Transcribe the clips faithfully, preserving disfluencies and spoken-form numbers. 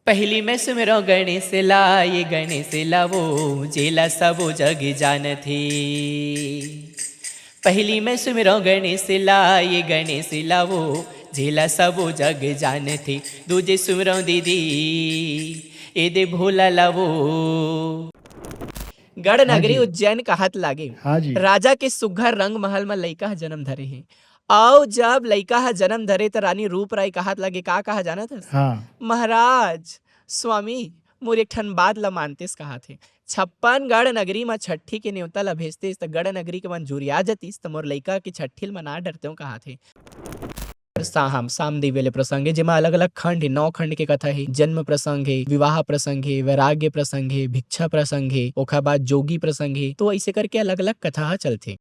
पहली मैं सुमिरौं गणेश ला, ये गणेश ला वो, जेला सबो जग जानथे। पहली मैं सुमिरौं गणेश ला, ये गणेश ला वो, जेला सबो जग जानथे। दूजे सुमिरौं दीदी, ए दे भोला ला वो। गढ़ हाँ नगरी जी। उज्जैन कहत लागे। हाँ जी। राजा के सुघर रंग महल म लइका ह जन्म धरे हे। अउ जब लइका ह जन्म धरे, त रानी रूप राई कहत लागे। का कहा जानत हस? हाँ। "महाराज, स्वामी, मोर एक ठन बात ल मानतेस," कहत हे। "छप्पन गढ़ नगरी म छट्ठी के नेवता ल भेजतेस, त गढ़ नगरी के मन जुरिया जतिस, त मोर लइका के छट्ठी ल मना डरतेंव," कहत हे। साहम, सामदेवी वाले प्रसंग हे, जेमा अलग-अलग खंड हे, नौ खंड के कथा हे। जन्म प्रसंग हे, विवाह प्रसंग हे, वैराग्य प्रसंग हे, भिक्षा प्रसंग हे, ओखर बाद जोगी प्रसंग हे। तो अइसे करके अलग-अलग कथा ह चलथे।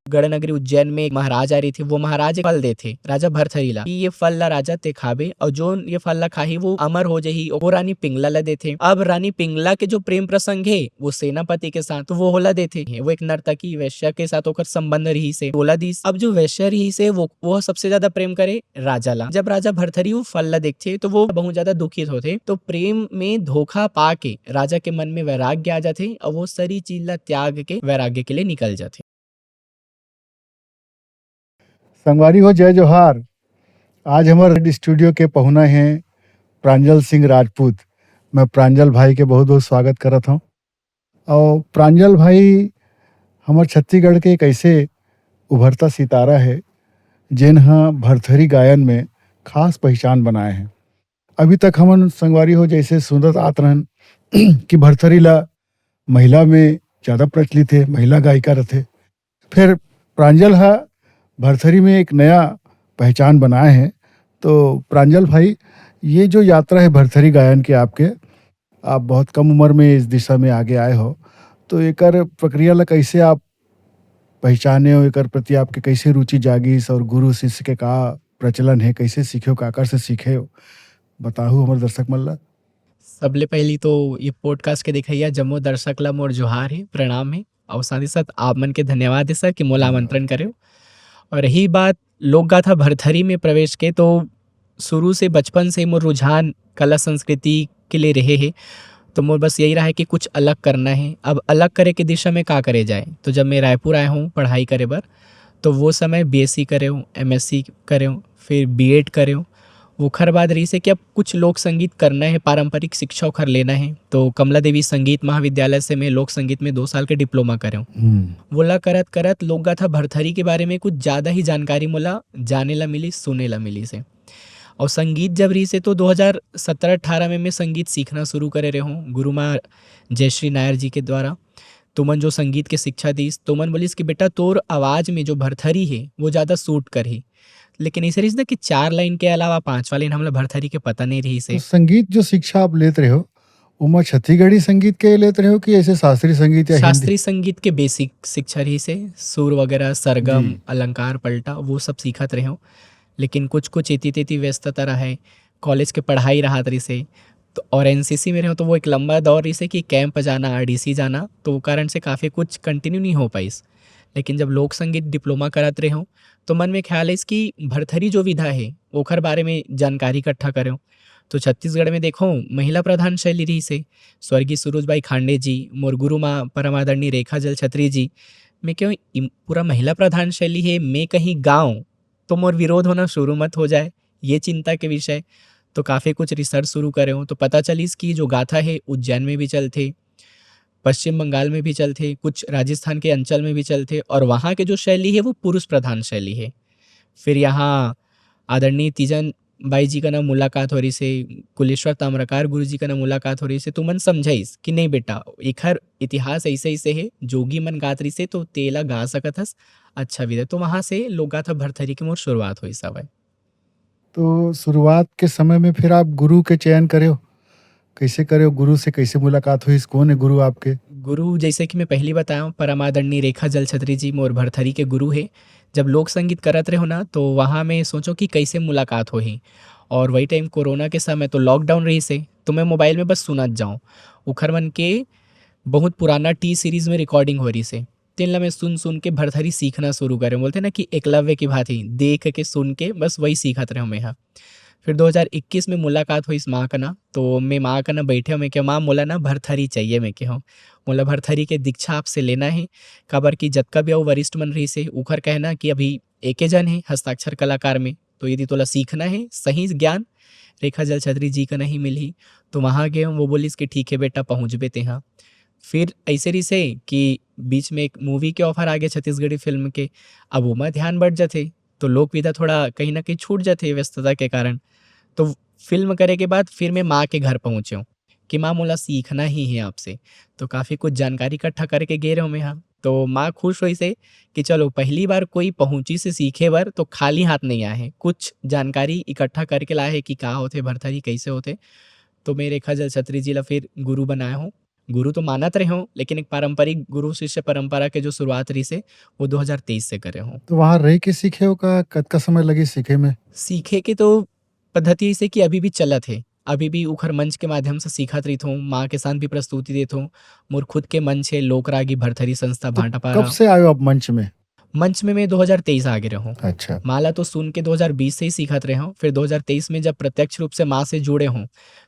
गढ़ नगरी उज्जैन में एक महाराज आए रहिथे, वो महाराज एक फल देथे राजा भरथरी ला कि ये फल ला राजा ते खाबे, अउ जोन ये फल ला खाही, वो अमर हो जाही। वो रानी पिंगला ला देथे। अब रानी पिंगला के जो प्रेम प्रसंग हे, वो सेनापति के साथ, तो वो ओला देथे। वो एक नर्तकी वैश्या के साथ ओकर संबंध रहिस हे, ओला दिस। अब जो वैश्या रहिस हे, वो, वो सबसे ज्यादा प्रेम करे राजा ला। जब राजा भरथरी वो फल ला देखथे, तो वो बहुत ज्यादा दुखित होथे। तो प्रेम में धोखा पा के राजा के मन में वैराग्य आ जाथे, अउ वो सरी चीज ला त्याग के वैराग्य के लिए निकल जाथे। संगवारी हो, जय जोहार। आज हमर स्टूडियो के पहुना हे प्रांजल सिंह राजपूत। मैं प्रांजल भाई के बहुत-बहुत स्वागत करत हौं। अउ प्रांजल भाई हमर छत्तीसगढ़ के एक ऐसे उभरता सितारा हे, जेन ह भरथरी गायन में खास पहिचान बनाए हे। अभी तक हमन संगवारी हो जैसे सुनत आत रहन कि भरथरी ला महिला में ज्यादा प्रचलित हे, महिला गायिका रथे। फिर प्रांजल हा भरथरी में एक नया पहचान बनाए हे। तो प्रांजल भाई, ये जो यात्रा हे भरथरी गायन के आपके, आप बहुत कम उम्र में इस दिशा में आगे आए हो, तो एकर प्रक्रिया ला कैसे आप पहचाने हो, एकर प्रति आपके कैसे रुचि जागिस और गुरु शिष्य के का प्रचलन हे, कैसे सीखे हो, काकर से सीखे हो, बताहू हमर दर्शक मन ला। सबले पहली तो ये podcast के देखइया जम्मो दर्शक ला मोर जोहार हे, प्रणाम हे, अउ साथ ही साथ आप मन के धन्यवाद हे सर कि मोला धन्यवाद। आमंत्रण करे हो। और रही बात लोक गाथा भरथरी में प्रवेश के, तो शुरू से, बचपन से मोर रुझान कला संस्कृति के लिए रहे हे। तो मोर बस यही रहा है कि कुछ अलग करना है। अब अलग करे के दिशा में का करे जाए? तो जब मैं रायपुर आया हूँ पढ़ाई करे बर, तो वो समय BSc करे हूँ, MSc करे हूँ, फिर B.Ed करे हूँ। ओखर बाद रहिस हे कि अब कुछ लोक संगीत करना है, पारंपरिक शिक्षा ओखर लेना है। तो कमला देवी संगीत महाविद्यालय से मैं लोक संगीत में दो साल के diploma करे हूँ। हम्म। वोला करत करत लोक गाथा भरथरी के बारे में कुछ ज्यादा ही जानकारी मोला जाने ला मिली, सुने ला मिली से। और संगीत जब रहिस हे तो दो हज़ार सत्रह अठारह में मैं संगीत सीखना शुरू करे रहे हूँ गुरु माँ जयश्री नायर जी के द्वारा। तुमन जो संगीत के शिक्षा दीस, तुमन बोलिस कि बेटा तोर आवाज में जो भरथरी हे वो ज्यादा suit करही। लेकिन ऐसे रहिस ना कि चार line के अलावा पांचवा line हमला भरथरी के पता नहीं रहिस तो हे। संगीत जो शिक्षा आप लेत रहे हो, ओमा छत्तीसगढ़ी संगीत के लेत रहे हो कि ऐसे शास्त्रीय संगीत या हिंदी? शास्त्रीय संगीत के basic शिक्षा रहिस हे, सुर वगैरह, सरगम, जी। अलंकार, पलटा, वो सब सीखत रहे हो। लेकिन कुछ कुछ एती तेती व्यस्तता रहे, college के पढ़ाई रहत रहिस हे, तो और NCC में रहे हो तो वो एक लंबा दौर रहिस हे कि camp जाना, RDC जाना, तो वो कारण से काफी कुछ continue नहीं हो पाइस। लेकिन जब लोक संगीत diploma करत रहे हो, तो मन में ख्याल आइस कि भरथरी जो विधा हे, ओखर बारे में जानकारी इकट्ठा करें। तो छत्तीसगढ़ में देखो, महिला प्रधान शैली रहिस हे। स्वर्गीय सुरुज बाई खांडे जी, मोर गुरु माँ परम आदरणीय रेखा जल छत्री जी, मैं क्यों इम-, पूरा महिला प्रधान शैली हे, मैं कहीं गाऊं तो मोर विरोध होना शुरू मत हो जाए, ये चिंता के विषय। तो काफी कुछ research शुरू करे हूँ, तो पता चलिस कि जो गाथा हे उज्जैन में भी चलथे, पश्चिम बंगाल में भी चलथे, कुछ राजस्थान के अंचल में भी चलथे, और वहाँ के जो शैली हे वो पुरुष प्रधान शैली हे। फिर यहाँ आदरणीय तीजन बाई जी कना मुलाकात हो रहिस हे, कुलेश्वर ताम्रकार गुरु जी कना मुलाकात हो रहिस हे, तो मन समझाइस कि नहीं बेटा, एखर इतिहास ऐसे ऐसे हे, जोगी मन गात रहिस हे तो तेला गा सकत हस, अच्छा विधा। तो वहाँ से लोक गाथा भरथरी के मोर शुरुआत होइस हवय। तो शुरुआत के समय में फिर आप गुरु के चयन करे हो, कैसे करे हो, गुरु से कैसे मुलाकात होइस, कौन है गुरु आपके? गुरु, जैसे कि मैं पहली बताया हूँ, परम आदरणीय रेखा जल छत्री जी मोर भरथरी के गुरु हे। जब लोक संगीत करत रहे हो ना, तो वहाँ मैं सोचो कि कैसे मुलाकात होही, और वही time कोरोना के समय तो lockdown रहिस हे, तो मैं mobile में बस सुनत जाऊँ। उखर मन के बहुत पुराना T series में recording हो रहिस हे, तेन ला मैं सुन सुन के भरथरी सीखना शुरू करे। बोलते ना कि एकलव्य की भांति देख के सुन के बस वही सीखत रहे मैं हा। फिर दो हज़ार इक्कीस में मुलाकात होइस माँ कना, तो मैं माँ कना बैठे हों, मैं कहें, "माँ, मोला ना भरथरी चाहिए," मैं कहें, "मोला भरथरी के दीक्षा आपसे लेना है।" काबर कि जतका भी अउ वरिष्ठ मन रहिस हे, उखर कहना कि अभी एके जन हे हस्ताक्षर कलाकार में, तो यदि तोला सीखना हे सही ज्ञान, रेखा जलछत्री जी कना ही मिलही। तो वहाँ गे हों, वो बोलिस कि "ठीक है बेटा, पहुँचबे तेहा।" फिर ऐसे रहिस हे कि बीच में एक मूवी के ऑफर आ गया छत्तीसगढ़ी फिल्म के, अब ओमा ध्यान बढ़ जाथे, तो लोक विधा थोड़ा कहीं ना कहीं छूट जाथे व्यस्तता के कारण। तो फिल्म करे के बाद फिर मैं माँ के घर पहुँचे हों कि "माँ, मोला सीखना ही है आपसे।" तो काफ़ी कुछ जानकारी इकट्ठा करके गे रहे हों मैं यहाँ। तो माँ खुश होइस हे कि चलो, पहली बार कोई पहुँचिस हे सीखे बर, तो खाली हाथ नहीं आए हे, कुछ जानकारी इकट्ठा करके लाए हे कि का होथे भरथरी, कैसे होथे। तो मैं रेखा जलछत्री जी ला फिर गुरु बनाए हों। गुरु तो मानत रहे हों, लेकिन एक पारंपरिक गुरु शिष्य परंपरा के जो शुरुआत रहिस हे, वो दो हज़ार तेईस से करे हों। तो वहाँ रह के सीखे हो का? कतका समय लगे सीखे में? सीखे के तो पद्धति ऐसे कि अभी भी चलत हे, अभी भी उखर मंच के माध्यम से सीखत रहिथों, माँ के साथ भी प्रस्तुति देथों। मोर खुद के मंच हे लोकरागी भरथरी संस्था तो भाटापारा। कब से आए हो आप मंच में? मंच में मैं दो हज़ार तेईस आ गे रहे हों। अच्छा। माँ ला तो सुन के दो हज़ार बीस से ही सीखत रहे हों, फिर दो हज़ार तेईस में जब प्रत्यक्ष रूप से माँ से जुड़े हों,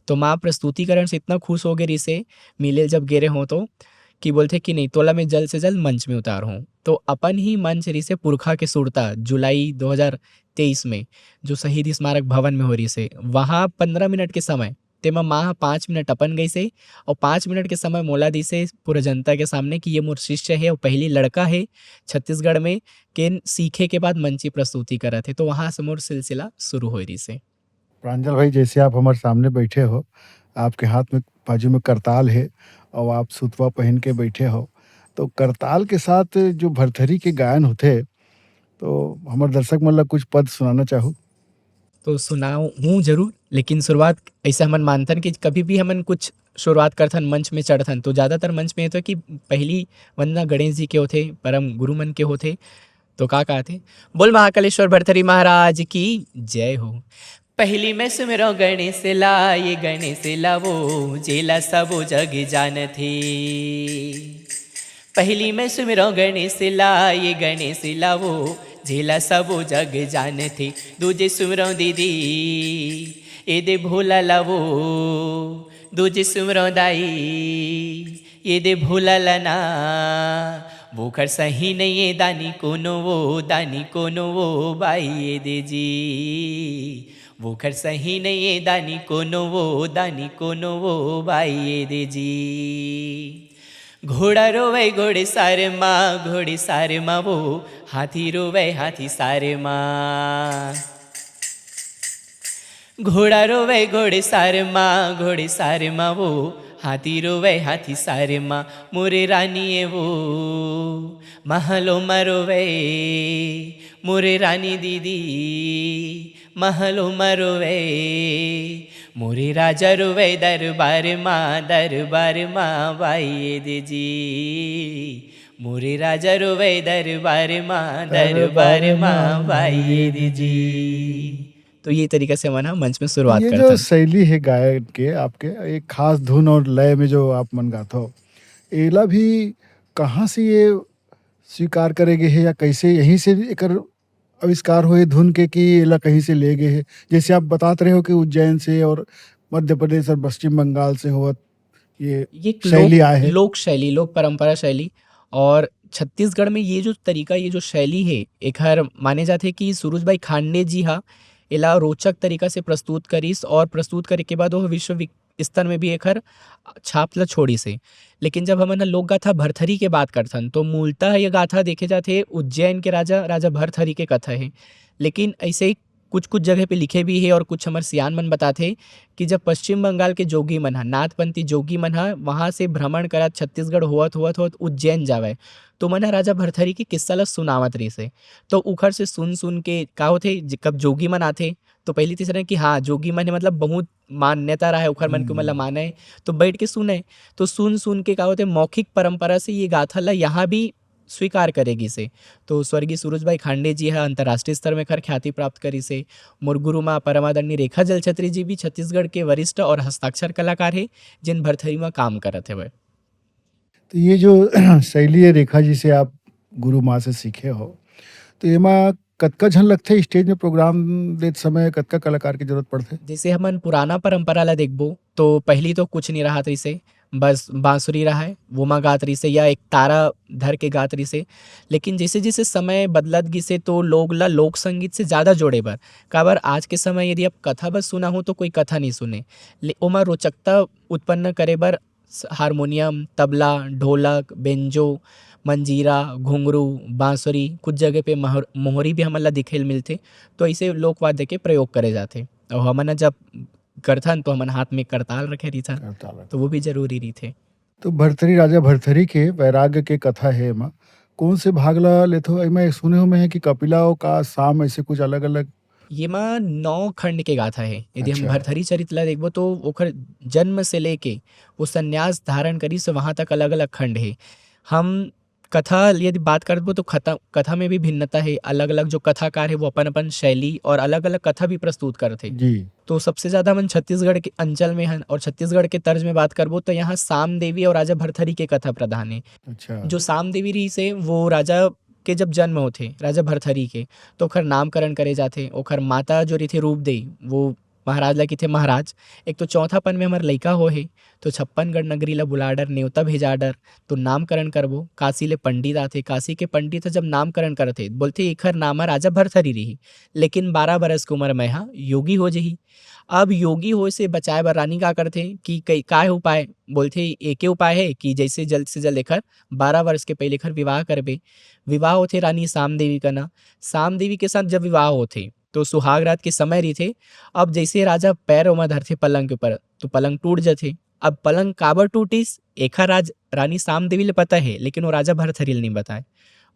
तो माँ प्रस्तुतिकरण से इतना खुश हो गए रहिस हे, मिले जब गे रहे हों तो, कि बोलथे कि "नहीं, तोला मैं जल्द से जल्द मंच में उतारहूँ।" तो अपन ही मंच रहिस हे पुरखा के सुरता, जुलाई दो हज़ार तेईस में, जो शहीद स्मारक भवन में हो रहिस हे, वहाँ पन्द्रह मिनट के समय, तेमा माँ ह पाँच मिनट अपन गइस हे, अउ पाँच मिनट के समय मोला दिस हे पूरा जनता के सामने कि ये मोर शिष्य हे अउ पहली लड़का हे छत्तीसगढ़ में, के सीखे के बाद मंची प्रस्तुति करत हे। तो वहाँ से मोर सिलसिला शुरू होए रहिस हे। प्रांजल भाई, जैसे आप हमारे सामने बैठे हो, आपके हाथ में, बाजू में करताल है और आप सुतवा पहन के बैठे हो, तो करताल के साथ जो भरथरी के गायन होथे, तो हमर दर्शक मन ला कुछ पद सुनाना चाहू? तो सुनाऊँ हूँ जरूर, लेकिन शुरुआत ऐसे हमन मानथन कि कभी भी हमन कुछ शुरुआत करथन, मंच में चढ़थन, तो ज़्यादातर मंच में ये होथे कि पहली वंदना गणेश जी के होथे, परम गुरु मन के होथे। तो का कहथे, "बोल महाकालेश्वर भरथरी महाराज की जय हो।" पहली मैं सुमिरौं गणेश ला, ये गणेश ला वो, जेला सबो जग जानथे। पहली मैं सुमिरौं गणेश ला, ये गणेश ला वो, जेला सबो जग जानथे। दूजे सुमिरौं दीदी, ये दे भोला ला वो, दूजे सुमिरौं दाई, ये दे भोला ला ना। वोखर सही नइये दानी कोनो वो, दानी कोनो वो बाई ये दे जी। वोखर सही नइये दानी कोनो वो, दानी कोनो वो बाई ये दे जी। घोड़ा रोवे घोड़े सारे माँ, घोड़े सारे माँ वो, हाथी रोवे हाथी सारे माँ। घोड़ा रोवे घोड़े सारे माँ, घोड़े सारे माँ वो, हाथी रोवे हाथी सारे माँ। मोरे रानी ए वो, महलो मा रोवे, मोरे रानी दीदी, महलो मा रोवे। मोरे राजा रोवे दरबार माँ, दरबार माँ बाई ये दे जी। मोरे राजा रोवे दरबार माँ, दरबार माँ बाई ये दे जी। तो ये तरीका से हमन ह मंच में शुरुआत ये जो करथन। शैली है गायन के आपके, एक खास धुन और लय में जो आप मन गाथो, एला भी कहाँ से ये स्वीकार करे गे हे या कैसे यहीं से एकर आविष्कार होए धुन के कि एला कहीं से ले गे हे? जैसे आप बतात रहे हो कि उज्जैन से और मध्य प्रदेश और पश्चिम बंगाल से होवत ये ये एक शैली लोक, आए हे। लोक शैली, लोक परंपरा शैली। और छत्तीसगढ़ में ये जो तरीका, ये जो शैली हे, एखर माने जाथे कि सूरज भाई खांडे जी हा एला रोचक तरीका से प्रस्तुत करिस और प्रस्तुत करे के बाद वो विश्व वि-, स्तर में भी एखर छाप ल छोड़िस हे। लेकिन जब हमन ह लोक गाथा भरथरी के बात करथन, तो मूलतः ये गाथा देखे जाथे उज्जैन के राजा, राजा भरथरी के कथा हे। लेकिन ऐसे ही कुछ-कुछ जगह पे लिखे भी हे और कुछ हमर सियान मन बताथे कि जब पश्चिम बंगाल के जोगी मन ह, नाथपंथी जोगी मन ह वहाँ से भ्रमण करत छत्तीसगढ़ होवत, होवत, होवत उज्जैन जावय, तो मन ह राजा भरथरी के किस्सा ल सुनावत रहिस हे। तो उखर से सुन, सुन के का होथे, ज-, कब जोगी मन आथे, तो पहली तीसरा कि हाँ, जोगी मन हे, मतलब बहुत मान्यता रहे उखर मन के, ओमन ला हम्म। माने, तो बैठ के सुने। तो सुन, सुन के का होथे, मौखिक परंपरा से ये गाथा ला यहाँ भी स्वीकार करे गिस हे। तो स्वर्गीय सूरज भाई खांडे जी ह अंतर्राष्ट्रीय स्तर में एखर ख्याति प्राप्त करिस हे। मोर गुरु माँ परम आदरणीय रेखा जलछत्री जी भी छत्तीसगढ़ के वरिष्ठ और हस्ताक्षर कलाकार हे, जेन भरथरी म काम करत हवय। तो ये जो शैली है रेखा जी से आप गुरु माँ से सीखे हो, तो एमा कतका झन लगथे stage में program देत समय, कतका कलाकार के जरूरत पड़थे? जइसे हमन पुराना परंपरा ला देखबो, तो पहिली तो कुछ नइ रहत रहिसे, बस बांसुरी रहय, वोमा गात रहिसे या एक तारा धर के गात रहिसे। लेकिन जइसे-जइसे समय बदलत गिसे, तो लोग ला लोक संगीत से जादा जोड़े बर, काबर आज के समय यदि आप कथा बस सुनाहू, तो कोई कथा नइ सुने। ले-, ओमा रोचकता उत्पन्न करे बर स-, हारमोनियम, तबला, ढोलक, बेंजो, मंजीरा, घुंघरू, बांसुरी, कुछ जगह पे महर-, मोहरी भी हमन ला दिखे ल मिलथे। तो अइसे लोकवाद्य के प्रयोग करे जाथे। अउ हमन ह जब करथन, तो हमन हाथ में करताल रखे रहिथन, करताल रखे। तो वो भी जरूरी रहिथे। तो भरथरी, राजा भरथरी के वैराग्य के कथा हे एमा, कौन से भाग ला लेथो? एमा एक सुने हो मैं है कि कपिला अउ का साम, ऐसे कुछ अलग-अलग। ये मा नौ खंड के गाथा हे। यदि हम अच्छा। भरथरी चरित ला देखबो, तो ओखर जन्म से लेके वो संन्यास धारण करिस, वहाँ तक अलग-अलग खंड हे। हम कथा यदि बात करबो, तो खता-, कथा में भी भिन्नता हे। अलग-अलग जो कथाकार हे, वो अपन-अपन शैली और अलग-अलग कथा भी प्रस्तुत करथे। जी। तो सबसे ज्यादा हमन छत्तीसगढ़ के अंचल में हन, और छत्तीसगढ़ के तर्ज में बात करबो, तो यहाँ साम देवी और राजा भरथरी के कथा प्रधान हे। अच्छा। जो साम देवी रहिस हे, वो राजा के जब जन्म होथे, राजा भरथरी के, तो ओखर नामकरण करे जाथे। ओखर माता जो रहिथे रूप देई, वो महाराज ला कहिथे, "महाराज, एक तो चौथापन में हमर लइका हो हे, तो छप्पनगढ़ नगरी ला बुला डर, नेवता भेजा डर, तो नामकरण करबो।" काशी ले पंडित आथे, काशी के पंडित ह जब नामकरण करथे, बोलथे, "एखर नाम ह राजा भरथरी रही, लेकिन बारह बरस के उम्र में ह योगी हो जही।" अब योगी होए से बचाए बर रानी का करथे कि कई, काय उपाय? बोलथे, "एके उपाय हे कि जैसे जल्द से जल्द एखर बारह वर्ष के पहले एखर विवाह करबे।" विवाह होथे रानी साम देवी कना। साम देवी के साथ जब विवाह होथे, तो सुहाग रात के समय रहिथे। अब जैसे राजा पैर ओमा धरथे पलंग के ऊपर, तो पलंग टूट जथे। अब पलंग काबर टूटिस, एखर राज रानी साम देवी ले पता हे, लेकिन वो राजा भरथरी ले नइ बताय।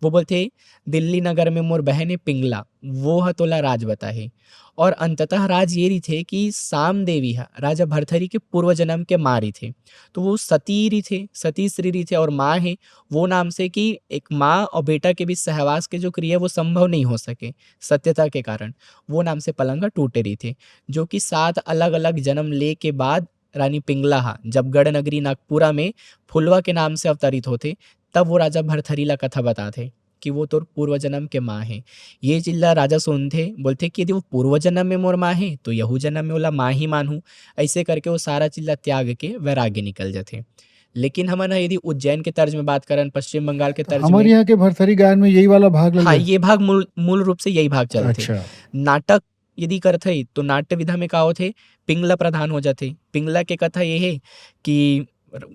वो बोलथे, "दिल्ली नगर में मोर बहन हे पिंगला, वो ह तोला राज बताही।" और अंततः राज ये रहिथे कि साम देवी ह राजा भरथरी के पूर्व जन्म के माँ रहिथे। तो वो सती रहिथे, सती स्त्री रहिथे और माँ हे, वो नाम से कि एक माँ और बेटा के बीच सहवास के जो क्रिया, वो संभव नहीं हो सके सत्यता के कारण, वो नाम से पलंग ह टूटे रहिथे, जो कि सात अलग-अलग जन्म ले के बाद रानी पिंगला ह जब गढ़ नगरी नागपुरा में फुलवा के नाम से अवतरित होथे, तब वो राजा भरथरी ला कथा बताथे कि वो तोर पूर्व जन्म के माँ हे। ये चीज ला राजा सुनथे, बोलथे कि यदि वो पूर्व जन्म में मोर माँ हे, तो यहू जन्म में ओला माँ ही मानहूँ। ऐसे करके वो सारा चीज ला त्याग के वैराग्य निकल जथे। लेकिन हमन ह यदि उज्जैन के तर्ज में बात करन, पश्चिम बंगाल के तो तर्ज हमर में, यहाँ के भरथरी गायन में यही वाला भाग हाँ, लगे? ये भाग मूल, मूल रूप से यही भाग चलथे। अच्छा। नाटक यदि करथे, तो नाट्य विधा में का होथे, पिंगला प्रधान हो जाथे। पिंगला के कथा ये हे कि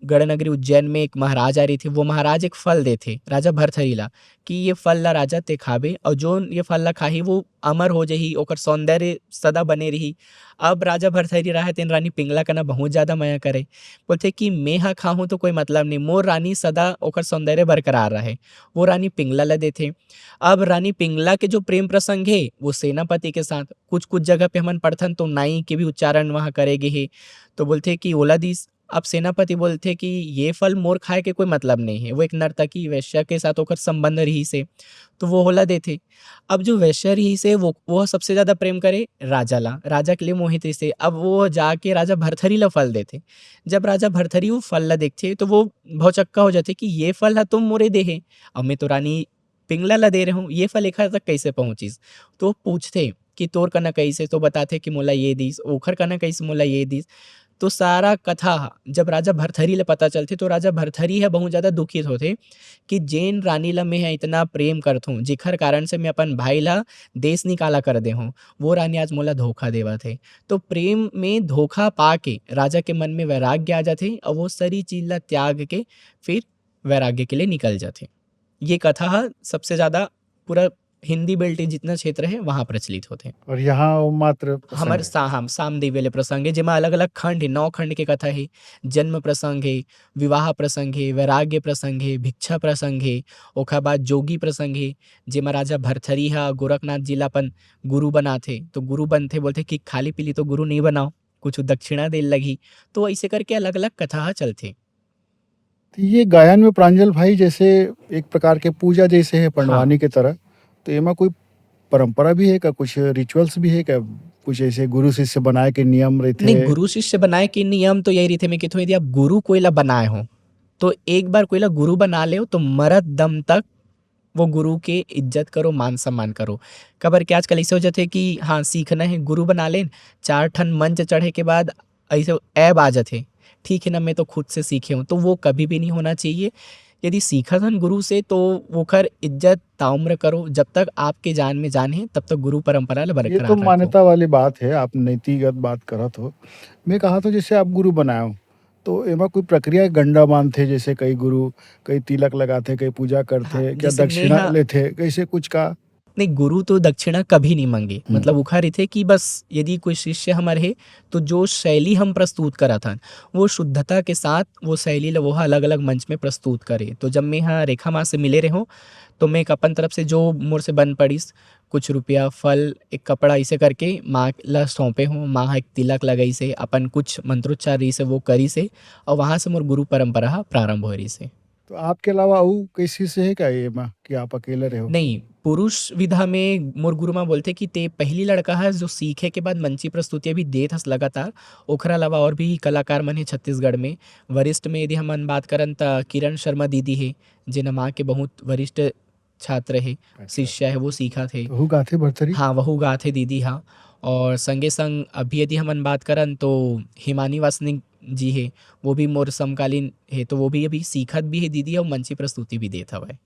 गढ़ नगरी उज्जैन में एक महाराज आ रहिथे, वो महाराज एक फल देथे राजा भरथरी ला कि ये फल ला राजा ते खाबे, और जोन ये फल ला खाही, वो अमर हो जही, ओकर सौंदर्य सदा बने रही। अब राजा भरथरी राहे तेन रानी पिंगला कना बहुत ज्यादा मया करे, बोलथे कि "मैं हा खाहूँ तो कोई मतलब नहीं, मोर रानी सदा ओकर सौंदर्य बरकरार रहे।" वो रानी पिंगला ला देथे। अब रानी पिंगला के जो प्रेम प्रसंग हे, वो सेनापति के साथ, कुछ-कुछ जगह पे हमन पढ़थन तो नाई के भी उच्चारण वहाँ करे गे हे, तो बोलथे कि ओला दिस। अब सेनापति बोलथे कि "ये फल मोर खाए के कोई मतलब नहीं हे, वो एक नर्तकी वैश्या के साथ ओकर संबंध रहिस हे, तो वो ओला देथे।" अब जो वैश्या रहिस हे, वो, वो सबसे ज्यादा प्रेम करे राजा ला, राजा के लिए मोहित रहिस हे। अब वो जाके राजा भरथरी ला फल देथे। जब राजा भरथरी वो फल ला देखथे, तो वो भौचक्का हो जाथे कि "ये फल ह तो मोरे दे हे, अब मैं तो रानी पिंगला ला दे रहे हूँ, ये फल एखर तक कैसे पहुंचिस?" तो पूछथे कि "तोर कना कैसे?" तो बताथे कि "मोला ये दिस, ओखर कना कैसे, मोला ये दिस।" तो सारा कथा ह जब राजा भरथरी ले पता चलथे, तो राजा भरथरी ह बहुत ज्यादा दुखित होथे कि "जेन रानी ला मैं ह इतना प्रेम करथों, जेखर कारण से मैं अपन भाई ला देश निकाला कर दे हूँ, वो रानी आज मोला धोखा देवत हे।" तो प्रेम में धोखा पाके राजा के मन में वैराग्य आ जाथे और वो सरी चीज ला त्याग के फिर वैराग्य के लिए निकल जाथे। ये कथा ह सबसे ज्यादा पूरा हिंदी बेल्ट जितना क्षेत्र हे, वहाँ प्रचलित होथे। और यहाँ वो मात्र प्रसंग हमर हे। सा-, हम साम देवी वाले प्रसंग हे, जेमा अलग-अलग खंड हे, नौ खंड के कथा हे। जन्म प्रसंग हे, विवाह प्रसंग हे, वैराग्य प्रसंग हे, भिक्षा प्रसंग हे, ओखर बाद जोगी प्रसंग हे, जेमा राजा भरथरी ह गोरखनाथ जी ला अपन गुरु बनाथे। तो गुरु बनथे, बोलथे कि "खाली पीली तो गुरु नहीं बनाओ, कुछ दक्षिणा दे लगही।" तो ऐसे करके अलग-अलग कथा ह चलथे। तो ये गायन में प्रांजल भाई जैसे एक प्रकार के पूजा जैसे है पंडवानी हाँ। के तरह, तो एमा कोई परंपरा भी है का, कुछ रिचुअल्स भी है का, कुछ ऐसे गुरु शिष्य बनाए के नियम रहते नहीं, हैं? गुरु शिष्य बनाए के नियम तो यही रहते, मैं कहता हूँ, यदि आप गुरु कोई ला बनाए हो, तो एक बार कोई ला गुरु बना ले, तो मरत दम तक वो गुरु के इज्जत करो, मान सम्मान करो। काबर कि आजकल ऐसे हो जाथे कि हाँ, सीखना है, गुरु बना लेन, चार ठन मंच चढ़े के बाद ऐसे ऐब आ जाथे, "ठीक है ना, मैं तो खुद से सीखे हूँ।" तो वो कभी भी नहीं होना चाहिए। यदि सीखत हन गुरु से, तो ओखर इज्जत ताउम्र करो। जब तक आपके जान में जान है, तब तक गुरु परंपरा ल ये बरकरार तो रखो। मान्यता वाली बात है, आप नीतिगत बात करत हो। मैं कहा तो जैसे आप गुरु बनाए हो, तो एमा कोई प्रक्रिया गंडा मानथे, जैसे कई गुरु, कई तिलक लगाथे, कई पूजा करथे, हाँ, क्या जैसे दक्षिणा मेहा लेथे, कैसे कुछ का? नहीं, गुरु तो दक्षिणा कभी नहीं मांगे। हम्म। मतलब, उखा रहिथे कि बस यदि कोई शिष्य हमर हे, तो जो शैली हम प्रस्तुत करत हन, वो शुद्धता के साथ वो शैली ल वो ह अलग-अलग मंच में प्रस्तुत करे। तो जब मैं ह रेखा माँ से मिले रहे हों, तो मैं एक अपन तरफ से जो मोर से बन पड़िस, कुछ रुपया, फल, एक कपड़ा, ऐसे करके माँ ल सौंपे हों। माँ ह एक तिलक लगाइस हे, अपन कुछ मंत्रोच्चार रहिस हे, वो करिस हे, और वहाँ से मोर गुरु परंपरा ह प्रारंभ होए रहिस हे। तो आपके अलावा अउ कोई शिष्य हे का ये मा कि आप अकेले रहे हो? नहीं, पुरुष विधा में मोर गुरु माँ बोलथे कि ते पहली लड़का हस जो सीखे के बाद मंची प्रस्तुति अभी देत हस लगातार। ओखरा अलावा और भी कलाकार मन हे छत्तीसगढ़ में। वरिष्ठ में यदि हमन बात करन त किरण शर्मा दीदी हे, जेन माँ के बहुत वरिष्ठ छात्र हे, अच्छा। शिष्या हे, वो सीखत हे। तो वहू गाथे भरथरी? हाँ, वहू गाथे दीदी, हाँ। और संगे संग अभी यदि हमन बात करन तो हिमानी वासनिक जी हे, वो भी मोर समकालीन हे, तो वो भी अभी सीखत भी हे दीदी, और मंची प्रस्तुति भी देत हवय।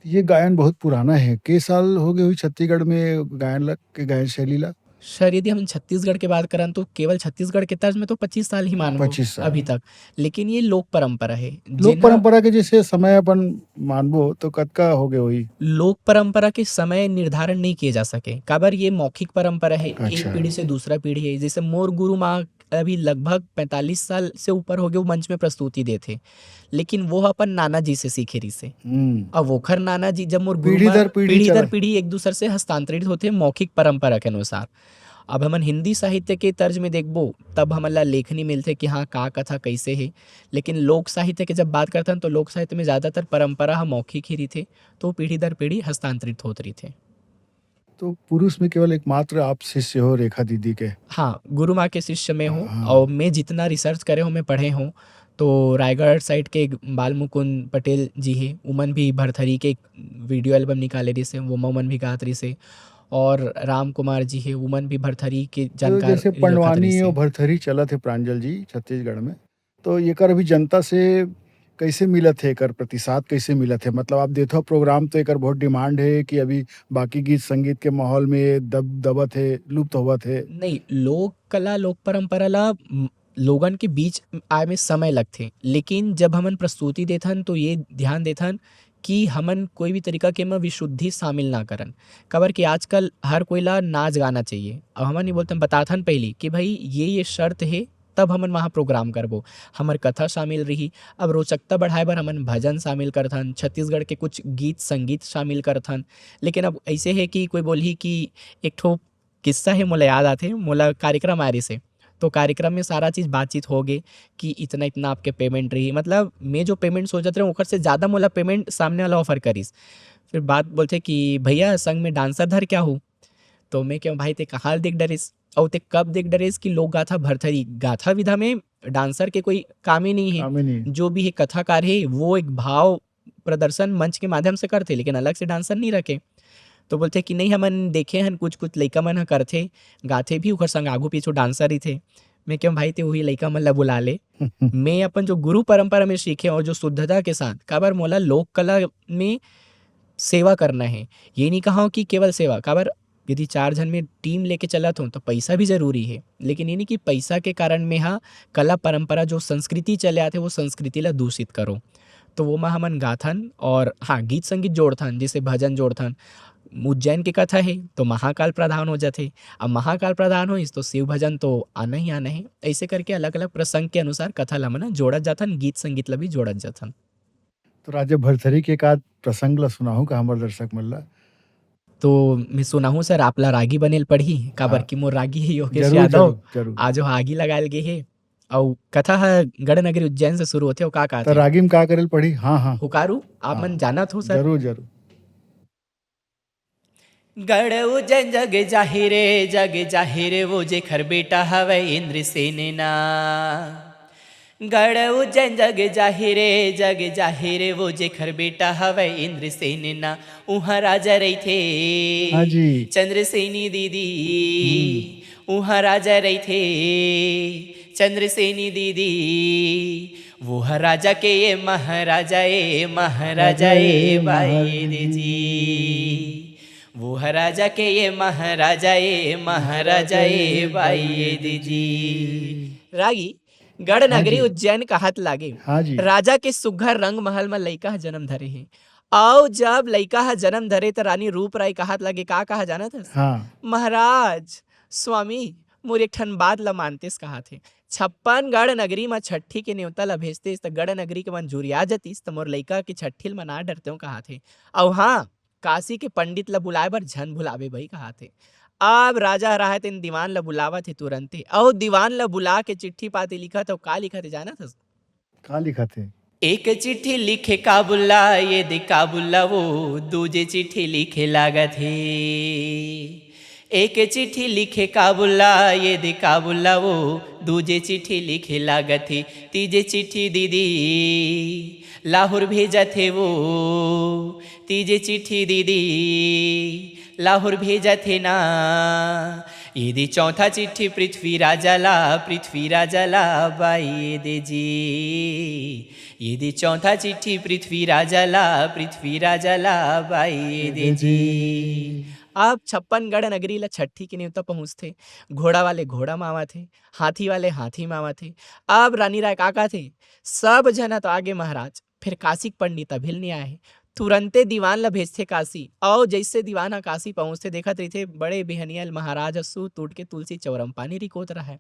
ये गायन बहुत पुराना है। के साल हो गए हुई छत्तीसगढ़ में गायन ल-, के गायन शैली ला? सर, यदि हम छत्तीसगढ़ के बात करन, तो केवल छत्तीसगढ़ के तर्ज में तो पच्चीस साल ही मानबो पच्चीस साल। अभी तक। लेकिन ये लोक परंपरा है। लोक जेन ह परंपरा के जैसे समय अपन मानबो, तो कतका हो गए होही? लोक परंपरा के समय निर्धारण नहीं किए जा सके, काबर ये मौखिक परंपरा है, एक अच्छा। पीढ़ी से दूसरा पीढ़ी है। जैसे मोर गुरु माँ अभी लगभग पैंतालीस साल से ऊपर हो गए, वो मंच में प्रस्तुति देथे, लेकिन वो अपन नाना जी से सीखे रहिस हे। हम्म। अब ओखर नाना जी, जब मोर गुरु पीढ़ी माँ दर पीढ़ी पीढ़ी दर चला। पीढ़ी एक दूसर से हस्तांतरित होथे मौखिक परंपरा के अनुसार। अब हमन हिंदी साहित्य के तर्ज में देखबो, तब हमन ला लेखनी मिलथे कि हाँ, का कथा कैसे हे। लेकिन लोक साहित्य के जब बात करथन, तो लोक साहित्य में ज़्यादातर परंपरा ह मौखिक ही रहिथे, तो पीढ़ी दर पीढ़ी हस्तांतरित होत रहिथे। तो पुरुष में केवल एकमात्र आप शिष्य हो रेखा दीदी के? हाँ, गुरु माँ के शिष्य मैं हूँ, हाँ। और मैं जितना research करे हूँ, मैं पढ़े हूँ, तो रायगढ़ side के एक बाल मुकुंद पटेल जी हे, उमन भी भरथरी के एक video album निकाले रहिस हे, वो म उमन भी गात रहिस हे, और राम कुमार जी हे, उमन भी भरथरी के तो जानकार जैसे रखत पंडवानी रहिस हे। और भरथरी चलत हे प्रांजल जी छत्तीसगढ़ में, तो एकर अभी जनता से कैसे मिलत हे, एकर प्रतिसाद कैसे मिलत हे? मतलब, आप देथव program, तो एकर बहुत demand हे कि अभी बाकी गीत संगीत के माहौल में ये दब-, दबत हे, लुप्त होवत हे? नहीं, लोक कला, लोक परंपरा ला, म, लोगन के बीच आए में समय लगथे, लेकिन जब हमन प्रस्तुति देथन, तो ये ध्यान देथन कि हमन कोई भी तरीका के म विशुद्धि शामिल ना करन। काबर कि आजकल हर कोई ला नाच गाना चाहिए। अब हमन ये बोलथन, बताथन पहली कि भाई, ये, ये शर्त हे, तब हमन वहाँ program करबो। हमर कथा शामिल रही। अब रोचकता बढ़ाए बर हमन भजन शामिल करथन, छत्तीसगढ़ के कुछ गीत संगीत शामिल करथन। लेकिन अब ऐसे हे कि कोई बोलही कि एक ठो किस्सा हे, मोला याद आथे, मोला कार्यक्रम आए रहिस हे, तो कार्यक्रम में सारा चीज बातचीत हो गे कि इतना, इतना आपके payment रही। मतलब, मैं जो payment सोचत रहे, ओकर से ज्यादा मोला payment सामने वाला offer करिस। फिर बात बोलथे कि, "भैया, संग में dancer धर के आहू।" तो मैं कहूँ, "भाई, ते कहाँ देख डरेस? अउ ते कब देख डरेस कि लोक गाथा भरथरी?" गाथा विधा में dancer के कोई काम ही नहीं है। काम ही नहीं है। जो भी है कथाकार है, वो एक भाव प्रदर्शन मंच के माध्यम से करथे, लेकिन अलग से dancer नहीं रखे। तो बोलथे कि नहीं, हमन देखे हन, कुछ-कुछ लइका मन ह करथे, गाथे भी, ओकर संग आगू पीछू dancer रहिथे। मैं कहूँ, "भाई, ते उही लइका मन ला बुला ले।" मैं अपन जो गुरु परंपरा में सीखे और जो शुद्धता के साथ, काबर मोला लोक कला में सेवा करना है। ये नहीं कहा हूँ कि केवल सेवा, काबर यदि चार झन में team लेके चलत हूँ, तो पैसा भी जरूरी है। लेकिन ये नहीं कि पैसा के कारण में हा कला परंपरा, जो संस्कृति चले आथे, वो संस्कृति ला दूषित करो। तो वो मा हमन गाथन और हाँ, गीत संगीत जोड़थन, जैसे भजन जोड़थन। उज्जैन के कथा है, तो महाकाल प्रधान हो जाथे। अब महाकाल प्रधान होइस, तो शिव भजन तो आना ही आना है। ऐसे करके अलग-अलग प्रसंग के अनुसार कथा ला हमन जोड़त जाथन, गीत संगीत ला भी जोड़त जाथन। तो राजा भरथरी के एक आध प्रसंग ला सुनाहू का हमर दर्शक मन ला? तो मैं सुनाहूँ सर, आप ला रागी बने ल पड़ही, काबर हाँ। कि मोर रागी हे योगेश जरूर, यादव। जरूर, जरूर। आज वो आगी लगायल गे हे। अउ कथा ह गढ़ नगरी उज्जैन से शुरू होथे, अउ का त कहथे? रागी में का करे ल पड़ही? हाँ, हाँ। हुकारू, आप हाँ। मन जानत हो सर? जरूर, जरूर। गढ़ उज्जैन जग जाहिर, जग जाहिर, वो जेखर बेटा हवय इंद्रसेन ना। गढ़ उज्जैन जग जाहिरे, जग जाहिरे, वो जेखर बेटा हवय इंद्रसेन ना, उहाँ राजा रहिथे। हाँ जी। चंद्रसेनी दीदी, हम्म। उहाँ राजा रहिथे। चंद्रसेनी दीदी, वो ह राजा के ये महाराजा, ए महाराजा, ए बाई दे जी। वो ह राजा के ये महाराजा, ए महाराजा, ए बाई दे जी। रागी, गढ़ हाँ नगरी जी। उज्जैन कहत लागे। हाँ जी। राजा के सुघर रंग महल म लइका ह जन्म धरे हे। अउ जब लइका ह जन्म धरे, त रानी रूप राय कहत लागे, का कहा जानत हस? हाँ। "महाराज, स्वामी, मोर एक ठन बात ल मानतेस," कहत हे। "छप्पन गढ़ नगरी म छट्ठी के नेवता ल भेजतेस, त गढ़ नगरी के मन जुरिया जतिस, त मोर लइका के छट्ठी ल मना डरतेंव," कहत हे। "अउ हाँ, काशी के पंडित ल बुलाए बर झन भुलाबे भई," कहत हे। अब राजा ह राहय तेन दीवान ल बुलावत हे तुरंते, अउ दीवान ल बुला के चिट्ठी पाती लिखत हे, अउ का लिखत हे जानत हस? का लिखत हे? "एक चिट्ठी लिखे काबुल ला, ये दे काबुल ला वो, दूजे चिट्ठी लिखे लागत हे। एक चिट्ठी लिखे काबुल ला, ये दे काबुल ला वो, दूजे चिट्ठी लिखे लागत हे। तीजे चिट्ठी दीदी लाहौर भेजत हे वो, तीजे चिट्ठी दीदी लाहौर भेजत हे ना। ये दे चौथा चिट्ठी पृथ्वी राजा ला, पृथ्वी राजा ला बाई दे जी। ये दे चौथा चिट्ठी पृथ्वी राजा ला, पृथ्वी राजा ला बाई दे जी।" अब छप्पन गढ़ नगरी ला छट्ठी के नेवता पहुँचथे। घोड़ा वाले घोड़ा म आवत हे, हाथी वाले हाथी म आवत हे। अब रानी राय का कहत हे, "सब झन ह तो आगे महाराज, फेर काशी के पंडित अभी ले नइ आए हे।" तुरंते दीवान ल भेजथे काशी, अउ जइसे दीवान ह काशी पहुँचथे, देखत रहिथे बड़े बिहनिया ल महाराज ह सुत उठ के तुलसी चौरा म पानी रिकोत रहय।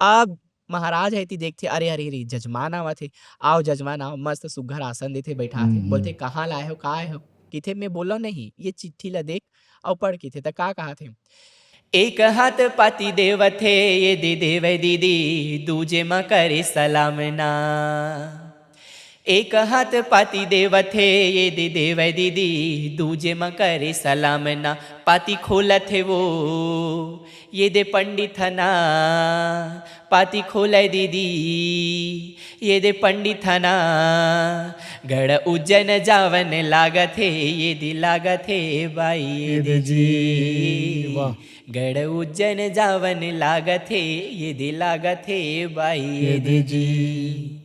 अब महाराज ह एती देखथे, "अरे, अरे, अरे, जजमान आवत हे, आव जजमान आव," मस्त सुघर आसन देथे, बइठाथे। हम्म, बोलथे, हम्म। "कहाँ लाए हो, का आए हो?" किथे, "मैं बोलव नहीं, ये चिट्ठी ल देख अउ पढ़," किथे। त का कहत हे? "एक हाथ पाती देवत हे, ये दे देवै दीदी, दूजे म करे सलाम ना। एक हाथ पाती देवत हे, ये दे देवै दीदी, दूजे म करे सलाम ना। पाती खोलत हे वो, ये दे पंडित ह ना, पाती खोलय दीदी, ये दे पंडित ह ना। गढ़ उज्जैन जावन लागत हे, ये दे लागत हे बाई ये दे दे जी।" जी। वाह। "गढ़ उज्जैन जावन लागत हे, ये दे लागत हे बाई ये ये दे दे जी।" जी।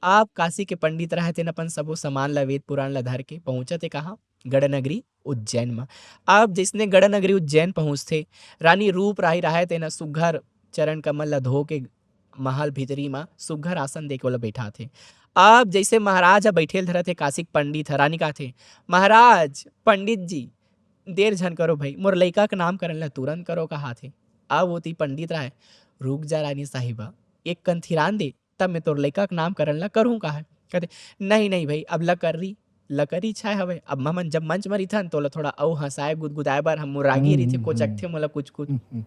अब काशी के पंडित रहय तेन अपन सबो सामान ला, वेद पुराण ला धर के पहुँचत हे कहाँ? गढ़ नगरी उज्जैन म। अब जइसने गढ़ नगरी उज्जैन पहुँचथे, रानी रूप राही रहय तेन सुघर चरण कमल ला धो के महल भीतरी म सुघर आसन देके ओला बइठाथे। अब जइसे महाराज ह बइठे ल धरत हे, काशी के पंडित ह, रानी कहथे, "महाराज, पंडित जी, देर झन करो भई, मोर लइका के नामकरण ला तुरंत करो," कहत हे। अब ओती पंडित रहय, "रुक जा रानी साहिबा, एक कन थिरान दे, तब मैं तोर लइका के नामकरण ला करहूँ," कहय। कहथे, "नहीं, नहीं भई, अब लकरी, लकरी छाय हवय, अब हमन जब मंच म रहिथन, तोला थोड़ा अउ हँसाय गुदगुदाय बर हम मोर रागी हम्म, रहिथे, हम्म, कोचकथे हम्म। मोला कुछ कुछ।" हम्म, हम्म।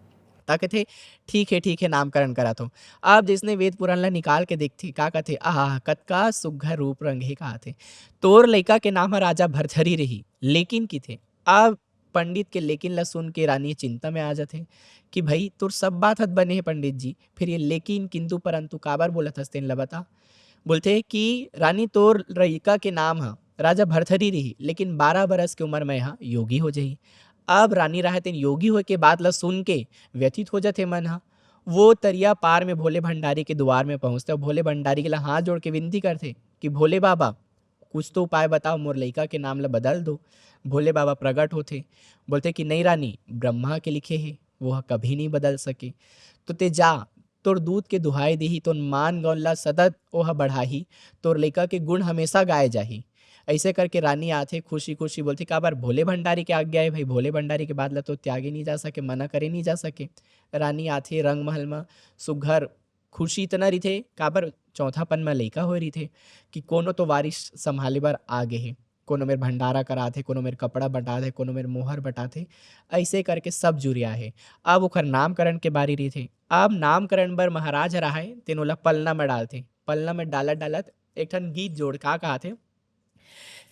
त कथे, "ठीक हे, ठीक हे, नामकरण करत हों।" अब जइसने वेद पुराण ला निकाल के देखथे, का कथे, "आहा, कतका सुघर रूप रंग हे," कहथे। "तोर लइका के नाम ह राजा भरथरी रही, लेकिन," किथे। अब पंडित के लेकिन ला सुन के रानी चिंता में आ जथे कि, "भई, तोर सब बात हत बने हे पंडित जी, फिर ये लेकिन, किंतु, परंतु काबर बोलत हस, तेन ला बता।" बोलथे कि, "रानी, तोर लइका के नाम ह राजा भरथरी रही, लेकिन बारह बरस के उमर में ह योगी हो जही।" अब रानी राहय तेन योगी होय के बात ला सुन के व्यथित हो जथे मन ह। वो तरिया पार में भोले भंडारी के दुवार में पहुँचथे अउ भोले भंडारी के ला हाथ जोड़ के विनती करथे कि, "भोले बाबा, कुछ तो उपाय बताव, मोर लइका के नाम ला बदल दो।" भोले बाबा प्रगट होथे, बोलथे कि, "नहीं रानी, ब्रह्मा के लिखे हे, वो ह कभी नहीं बदल सके। तो ते जा, तोर दूध के दुहाई दिही, तोर मान गौन ला सतत ओह बढ़ाही, तोर लइका के गुण हमेशा गाए जाही।" अइसे करके रानी आथे खुशी-खुशी, बोलथे, "काबर भोले भंडारी के आज्ञा हे भई, भोले भंडारी के बात ला तो त्यागे नहीं जा सके, मना करे नहीं जा सके।" रानी आथे रंग महल म, सुघर खुशी इतना रहिथे, काबर चौथापन म लइका होए रहिथे कि कोनो तो वारिस संभाले बर आ गे हे, कोनो मेर भंडारा करात हे, कोनो मेर कपड़ा बंटात हे, कोनो मेर मोहर बंटात हे, अइसे करके सब जुरिया हे। अब ओखर नामकरण के बारी रहिथे। अब नामकरण बर महाराज ह राहय, तेन ओला पलना म डालथे। पलना म डालत-डालत एक ठन गीत जोड़ का कहत हे,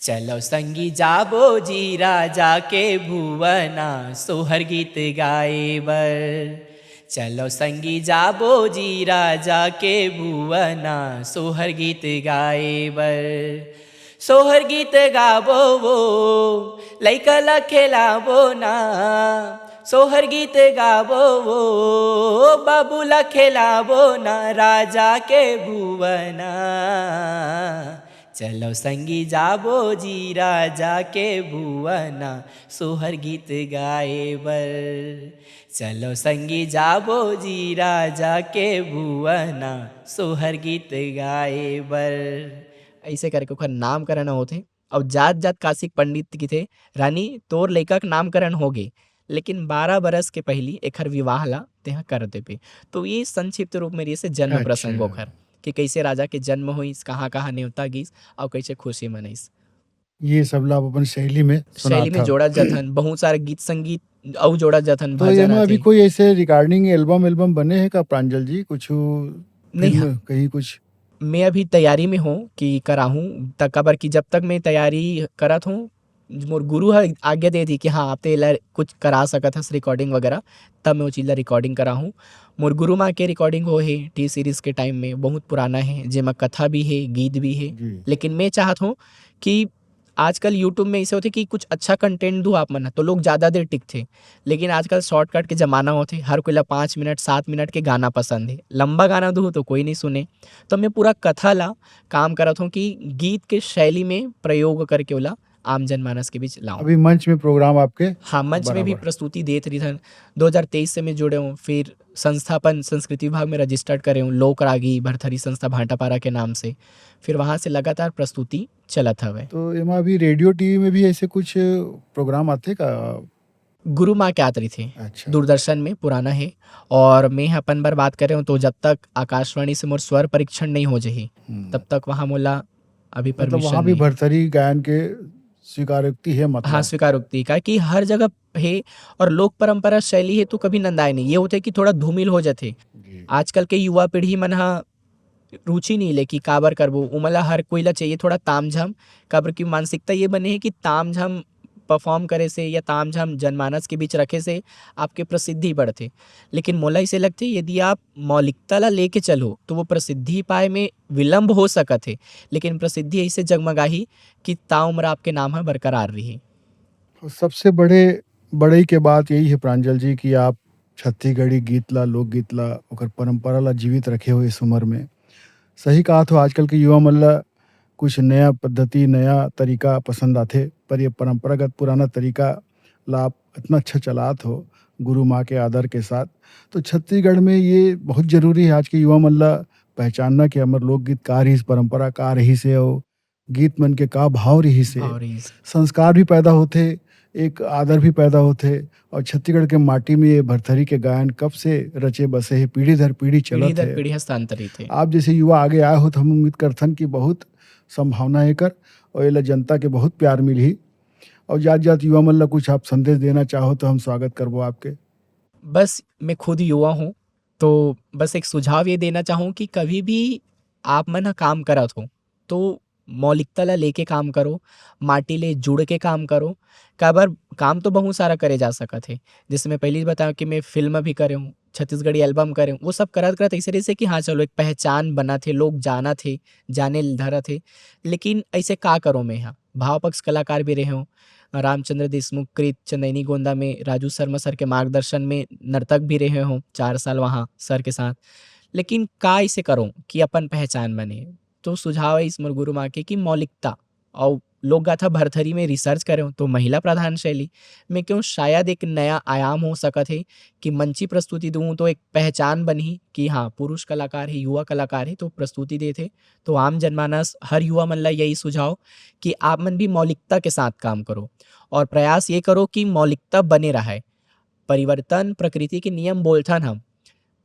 "चलो संगी जाबो जी राजा के भुवना, सोहर गीत गाए बर। चलो संगी जाबो जी राजा के भुवना, सोहर गीत गाए बर। सोहर गीत गाबो वो लइका ला खेलाबो ना, सोहर गीत गाबो वो बाबू ला खेलाबो ना, राजा के भुवना। चलो संगी जाबो जी राजा के भुवना, सोहर गीत गाए बर। चलो संगी जाबो जी राजा के भुवना, सोहर गीत गाए बर। ऐसे करके ओखर नामकरण होथे। अउ जात जात काशिक पंडित किथे, रानी, तोर लइका के नामकरण हो गे, लेकिन बारह बरस के पहिली एखर विवाह ला तेहा कर देबे। तो ये संक्षिप्त रूप में रहिसे जन्म प्रसंग अच्छा। ओखर, कि कैसे राजा के जन्म होइस, कहाँ कहाँ नेवता गिस, अउ कैसे खुशी मनाइस। ये सब ला आप अपन शैली में शैली में सुनाथव। जोड़त जाथन, बहुत सारे गीत संगीत अउ जोड़त जाथन, तो भजन एमा अभी आथे। कोई ऐसे recording album, album बने हे का प्रांजल जी? कुछ नहीं, फिल्म हाँ। कहीं कुछ? मैं अभी तैयारी में हूँ कि कराहूँ, त काबर कि जब तक मैं तैयारी करत हूँ, मोर गुरु ह आज्ञा दे दी कि हाँ, आप तेला कुछ करा सकत हस recording वगैरह, तब मैं वो चीज ला recording कराहूँ। मोर गुरु माँ के recording हो हे T series के time में, बहुत पुराना हे, जेमा कथा भी हे, गीत भी हे। जी। लेकिन मैं चाहत हूँ कि आजकल YouTube में ऐसे होथे कि कुछ अच्छा content दू आप मन ह, तो लोग ज्यादा देर टिकथे। लेकिन आजकल shortcut के जमाना होथे, हर कोई ला पाँच मिनट, सात मिनट के गाना पसंद हे, लंबा गाना दू तो कोई नहीं सुने। तो मैं पूरा कथा ला काम करत हूँ कि गीत के शैली में प्रयोग करके ओला आम जनमानस के बीच लाऊं। अभी मंच में program आपके हाँ, मंच में भी बराबर। प्रस्तुति देत रहिथन। दो हज़ार तेईस से मैं जुड़े हूँ, फिर संस्थापन संस्कृति विभाग में registered करे हूँ, लोक रागी भरथरी संस्था भाटापारा के नाम से। फिर वहाँ से लगातार प्रस्तुति चलत हवे। तो एमा अभी रेडियो, टीवी में भी ऐसे कुछ program आथे का? गुरु माँ के आत रहिथे, अच्छा। दूरदर्शन में पुराना हे, और मैं ह अपन बर बात करे हूँ, तो जब तक आकाशवाणी से मोर स्वर परीक्षण नहीं हो जाही, हम्म। तब तक वहाँ मोला अभी मतलब वहाँ permission भी नहीं। भरथरी गायन के स्वीकारोक्ति हे, मतलब? हाँ, स्वीकारोक्ति, काहे कि हर जगह हे और लोक परंपरा शैली हे तो कभी नंदाए नहीं। ये होथे कि थोड़ा धूमिल हो जाथे। जी। आजकल के युवा पीढ़ी मन ह रुचि नहीं ले कि काबर करबो, उमन ला हर कोई ला चाहिए थोड़ा तामझाम, काबर कि मानसिकता ये बने हे कि तामझाम perform करे से या तामझाम जनमानस के बीच रखे से आपके प्रसिद्धि बढ़थे। लेकिन मोला ऐसे लगथे, यदि आप मौलिकता ला लेके चलो, तो वो प्रसिद्धि पाए में विलंब हो सकत हे, लेकिन प्रसिद्धि ऐसे जगमगाही कि ताउम्र आपके नाम ह बरकरार रही। और सबसे बड़े, बड़ई के बात यही है प्रांजल जी कि आप छत्तीसगढ़ी गीत ला, लोकगीत ला, ओकर परंपरा ला जीवित रखे हो इस उम्र में। सही कहा तो आजकल के युवा मन ला कुछ नया पद्धति, नया तरीका पसंद आथे, पर ये परंपरागत पुराना तरीका ला आप इतना अच्छा चलात हो गुरु माँ के आदर के साथ। तो छत्तीसगढ़ में ये बहुत जरूरी है आज के युवा मन ला पहचानना कि हमर लोकगीत का रहिस, परंपरा का रहिस हे, अउ गीत मन के का भाव रहिस हे। भाव रहिस। संस्कार भी पैदा होथे, एक आदर भी पैदा होथे, और छत्तीसगढ़ के माटी में ये भरथरी के गायन कब से रचे बसे हे, पीढ़ी दर पीढ़ी पीढ़ी चलत दर हे। पीढ़ी हस्तांतरित हे। आप जैसे युवा आगे आए हो, तो हम उम्मीद करथन कि बहुत संभावना हे एकर, और एला जनता के बहुत प्यार मिलही। और जात जात युवा मन ला कुछ आप संदेश देना चाहो, तो हम स्वागत करबो आपके। बस मैं खुद युवा हूँ, तो बस एक सुझाव ये देना चाहूँ कि कभी भी आप मन ह काम करत हो, तो मौलिकता ला लेके काम करो, माटी ले जुड़ के काम करो। काबर, काम तो बहुत सारा करे जा सकत हे। जैसे मैं पहली बताऊँ कि मैं फिल्म भी करे हूँ, छत्तीसगढ़ी album करे हूँ, वो सब करत करत ऐसे रहिसे कि हाँ, चलो, एक पहचान बनत हे, लोग जानत हे, जाने ल धरत हे। लेकिन ऐसे का करो मैं ह? भाव पक्ष कलाकार भी रहे हूँ, रामचंद्र देशमुख कृत चंदैनी गोंदा में राजू शर्मा सर के मार्गदर्शन में नर्तक भी रहे हूँ चार साल वहाँ सर के साथ। लेकिन का ऐसे करो कि अपन पहचान बने? तो सुझाव है इस मोर गुरु माँ के कि मौलिकता और लोक गाथा भरथरी में research करे हूँ, तो महिला प्रधान शैली में क्यों शायद एक नया आयाम हो सकत हे कि मंची प्रस्तुति दूँ, तो एक पहचान बनही कि हाँ, पुरुष कलाकार हे, युवा कलाकार हे, तो प्रस्तुति देत हे। तो आम जनमानस, हर युवा मन ला यही सुझाव कि आप मन भी मौलिकता के साथ काम करो और प्रयास ये करो कि मौलिकता बने रहे। परिवर्तन प्रकृति के नियम बोलथन हम,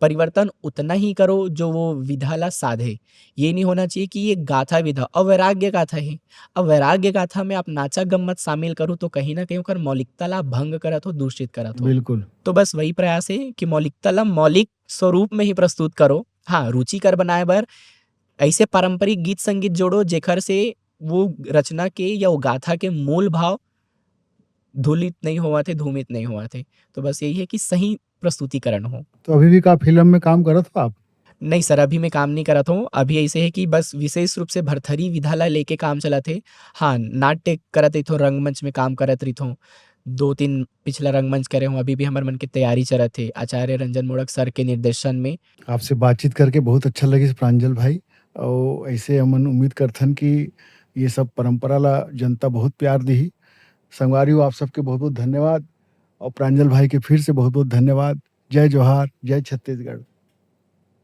परिवर्तन उतना ही करो जो वो विधा ला साधे। ये नहीं होना चाहिए कि ये गाथा विधा, अब वैराग्य गाथा है, अब वैराग्य गाथा में आप नाचा गम्मत शामिल करो तो कहीं ना कहीं ओकर मौलिकता ला भंग करत हो, दूषित करत हो। बिल्कुल। तो बस वही प्रयास है कि मौलिकता ला मौलिक स्वरूप में ही प्रस्तुत करो। हाँ, रुचिकर बनाए बर ऐसे पारंपरिक गीत संगीत जोड़ो जेखर से वो रचना के या वो गाथा के मूल भाव धूलित नहीं होवत हे, धूमित नहीं होवत हे। तो बस यही है कि सही प्रस्तुतिकरण हो। तो अभी भी का फिल्म में काम करत हो आप? नहीं सर, अभी मैं काम नहीं करत हूँ। अभी ऐसे है कि बस विशेष रूप से भरथरी विधा ला लेके काम चलत हे। हाँ, नाट्य करत रहिथों, रंगमंच में काम करत रहिथों। दो तीन पिछला रंगमंच करे हूँ, अभी भी हमर मन के तैयारी चलत हे आचार्य रंजन मोड़क सर के निर्देशन में। आपसे बातचीत करके बहुत अच्छा लगिस प्रांजल भाई, और ऐसे हमन उम्मीद करथन कि ये सब परंपरा ला जनता बहुत प्यार दिही। संगवारी हो, आप सबके बहुत बहुत धन्यवाद, और प्रांजल भाई के फिर से बहुत बहुत धन्यवाद। जय जोहार, जय छत्तीसगढ़।